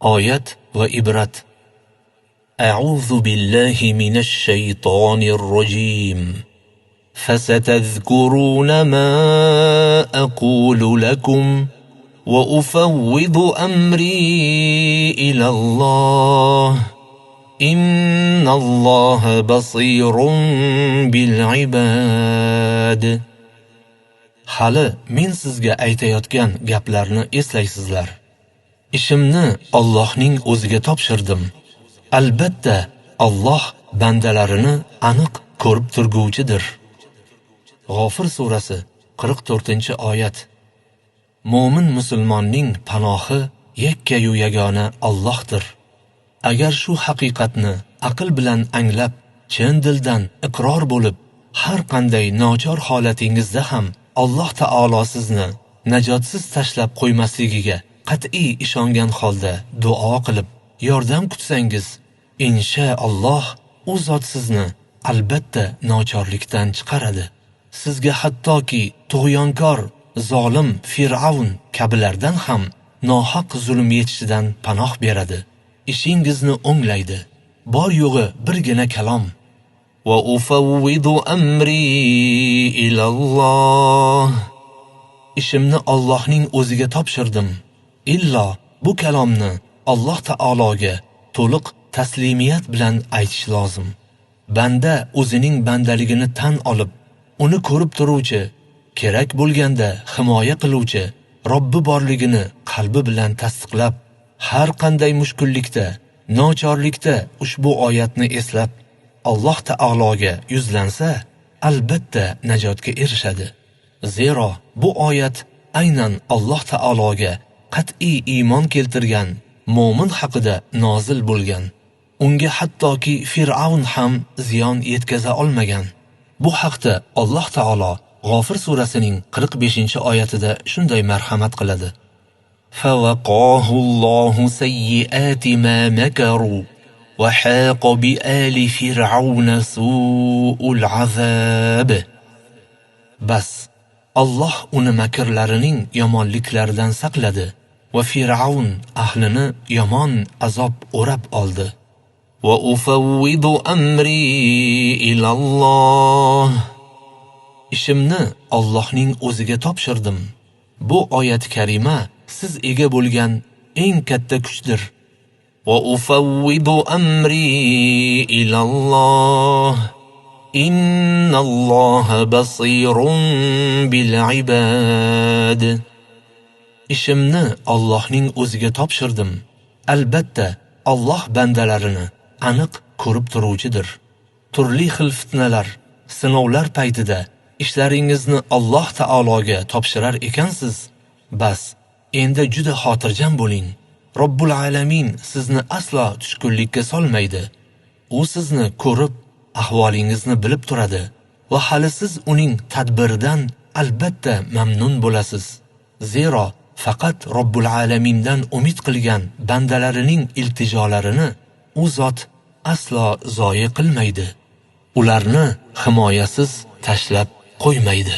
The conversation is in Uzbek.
Oyat va ibrat. A'udhu billahi minash shaytonir rojim. فستذكرون ما أقول لكم وأفوض أمري إلى الله إن الله بصير بالعباد. Hali men sizga aytayotgan gaplarni eslaysizlar. Ishimni Allohning o'ziga topshirdim. Albatta, Alloh bandalarini aniq ko'rib turguvchidir. G'ofir surasi 44-oyat. Mo'min musulmonning panohi yakkayu yagona Allohdir. Agar shu haqiqatni aql bilan anglab, chin dildan iqror bo'lib, har qanday nochor holatingizda ham Alloh taolo sizni najotsiz tashlab qo'ymasligiga qat'iy ishongan holda duo qilib, yordam kutsangiz, inshaalloh u zot sizni albatta nochorlikdan chiqaradi. Sizga hattoki tug'yonkor, zolim Fir'avn kabilardan ham nohaq zulm yetishidan panoh beradi. Ishingizni o'nglaydi. Bor yo'g'i birgina kalom. Va ufawwidu amri ila Alloh. Ishimni Allohning o'ziga topshirdim. Illo bu kalomni Alloh taologa to'liq taslimiyat bilan aytish lozim. Banda o'zining bandaligini tan olib, uni ko'rib turuvchi, kerak bo'lganda himoya qiluvchi Robbi borligini qalbi bilan tasdiqlab, har qanday mushkullikda, nochorlikda ushbu oyatni eslab, Alloh taologa yuzlansa, albatta najotga erishadi. Zero bu oyat aynan Alloh taologa qat'iy iymon keltirgan mo'min haqida nozil bo'lgan. Unga hattoki Fir'avn ham ziyon yetkaza olmagan. Bu haqda Alloh taolo G'ofir surasining 45-oyatida shunday marhamat qiladi: فوقاه الله سيئات ما مكروا وحاق بآل فرعون سوء العذاب. Bas, Alloh uni makrlarining yomonliklaridan saqladi va Fir'avn ahlini yomon azob o'rab oldi. Va ufawwidu amri ila Alloh. Ishimni Allohning o'ziga topshirdim. Bu oyat karima siz ega bo'lgan eng katta kuchdir. Va ufawwidu amri ila Alloh. Innalloha basirun bil ibad. Ishimni Allohning o'ziga topshirdim. Albatta, Alloh bandalarini aniq ko'rib turuvchidir. Turli xil fitnalar, sinovlar paytida ishlaringizni Alloh taologa topshirar ekansiz, bas, endi juda xotirjam bo'ling. Robbul alamin sizni aslo tushkunlikka solmaydi. U sizni ko'rib, ahvolingizni bilib turadi va hali siz uning tadbiridan albatta mamnun bo'lasiz. Zero faqat Robbul alamindan umid qilgan bandalarining iltijolarini u zot aslo zoyi qilmaydi. Ularni himoyasiz tashlab qo'ymaydi.